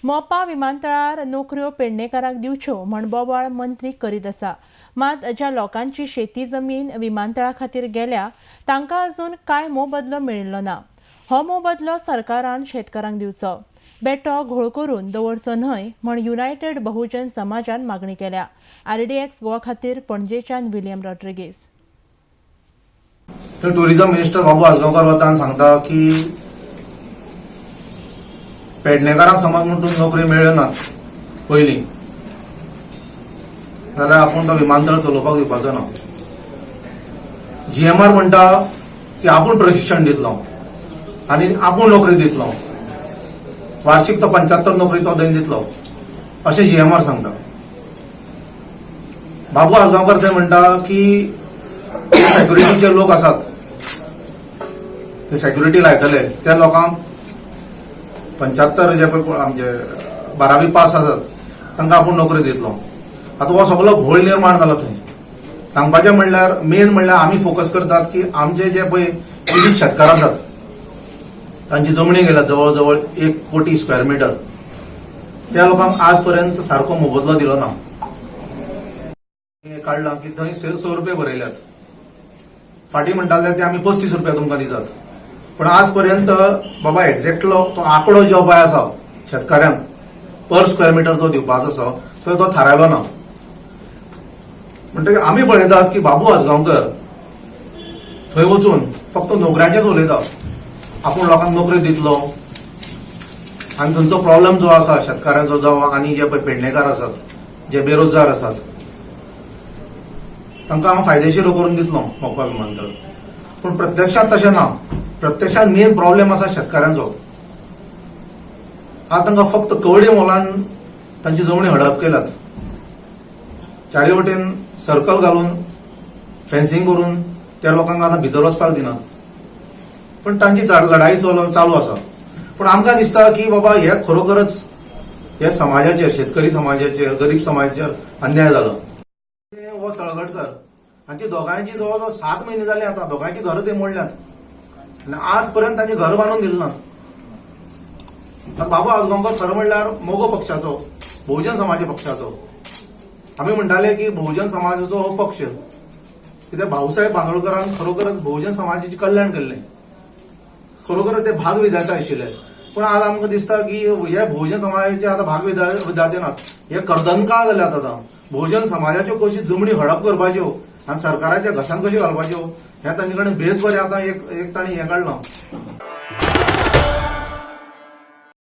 मोपा विमानतळार नोकऱ्यो पेडणेकारांक दिवच्यो म्हण बोवाळ मंत्री करीत आसा. मात ज्या लोकांची शेती जमीन विमानतळा खातीर गेल्या तांकां अजून कांय मोबदलो मेळिल्लो ना. हो मोबदलो सरकारान शेतकारांक दिवचो. बेटो घोळ करून दवरचो न्हय म्हण युनायटेड बहुजन समाजान मागणी केल्या. आरडीएक्स गोवा खातीर पणजेच्यान विलियम रॉड्रिगीस. थंय टुरिझम मिनिस्टर बाबू आजगांवकार वता आनी सांगता की पेडणेकारांक समज म्हूण तूं नोकरी मेळ्ळ्यो ना पयलीं जाल्यार आपूण तो विमानतळ चलोवपाक दिवपाचो ना. जीएमआर म्हणटा की आपूण प्रशिक्षण दितलो आनी आपूण नोकरी दितलो, वार्षिक तो 75 नोकरी तो थंय दितलो अशें जीएमआर सांगता. बाबू आजगांवकर थंय म्हणटा की सेक्युरिटीचे लोक आसात, ते सेक्युरिटी लायतले, त्या लोकांक 75 जे पळय आमचे 12वी पास आसात तांकां आपूण नोकरी दितलो. आतां हो सगलो घोळ निर्माण जाला थंय. सांगपाचें म्हणल्यार, मेन म्हणल्यार आमी फोकस करतात की आमचे जे पळय पिडीत शेतकार आसात, तांची जमणी गेल्या जवळ जवळ 1 कोटी स्क्वेअर मिटर, त्या लोकांक आज पर्यंत सारको मोबदलो दिलो ना. काडला की थंय 100 रुपये बरयल्यात. फाटीं म्हणटाले ते आमी 35 रुपया तुमकां दितात, पण आज पर्यंत बाबा एक्झॅक्टलो तो आंकडो जो पळय आसा शेतकाऱ्यांक पर स्क्वेअर मिटर जो दिवपाचो आसा थंय तो थारायलो ना. म्हणटकीर आमी पळयतात की बाबू आजगांवकर थंय वचून फक्त नोकऱ्यांचेच उलयता, आपूण लोकांक नोकरी दितलो आनी थंयचो प्रॉब्लेम जो आसा शेतकाऱ्यांचो जावं आनी जे पळय पेडणेकार आसात, जे बेरोजगार आसात, तांकां हांव फायदेशीर करून दितलो मोपा विमानतळ. पूण प्रत्यक्षात तशें ना. प्रत्यक्षात मेन प्रॉब्लेम आसा शेतकाऱ्यांचो. आज तांकां फक्त कवडे मोलान तांची जमणी हडप केल्यात. चारी वटेन सर्कल घालून, फेन्सिंग करून त्या लोकांक आतां भितर वचपाक दिनात, पण तांची लढाई चालू आसा. पूण आमकां दिसता की बाबा हे खरोखरच हे समाजाचेर, शेतकरी समाजाचेर, गरीब समाजाचेर अन्याय जाला. हो तळगटकर हांची दोगांयची जवळ जवळ 7 म्हयने जाले, आतां दोगांयची घरां ते मोडल्यात आनी आज पर्यंत तांची घर बांदून दिलें ना. आतां बाबू आजगांवकर खरें म्हणल्यार मगो पक्षाचो, बहुजन समाज पक्षाचो. आमी म्हणटाले की बहुजन समाजाचो हो पक्ष, कित्याक भाऊसाहेब बांदोडकरान खरोखरच बहुजन समाजाचें कल्याण केल्लें, खरोखरच ते भाग विधाते आशिल्ले. पूण आज आमकां दिसता की हे बहुजन समाजाचे आतां भाग विधाते नात, हे कर्दनकाळ जाल्यात. आतां बहुजन समाजाच्यो कशी जमणी हडप करपाच्यो आनी सरकाराच्या घशांत कशी घालपाच्यो हे तांचे कडेन बेस बरें आतां एक एक तांणी हें काडलां.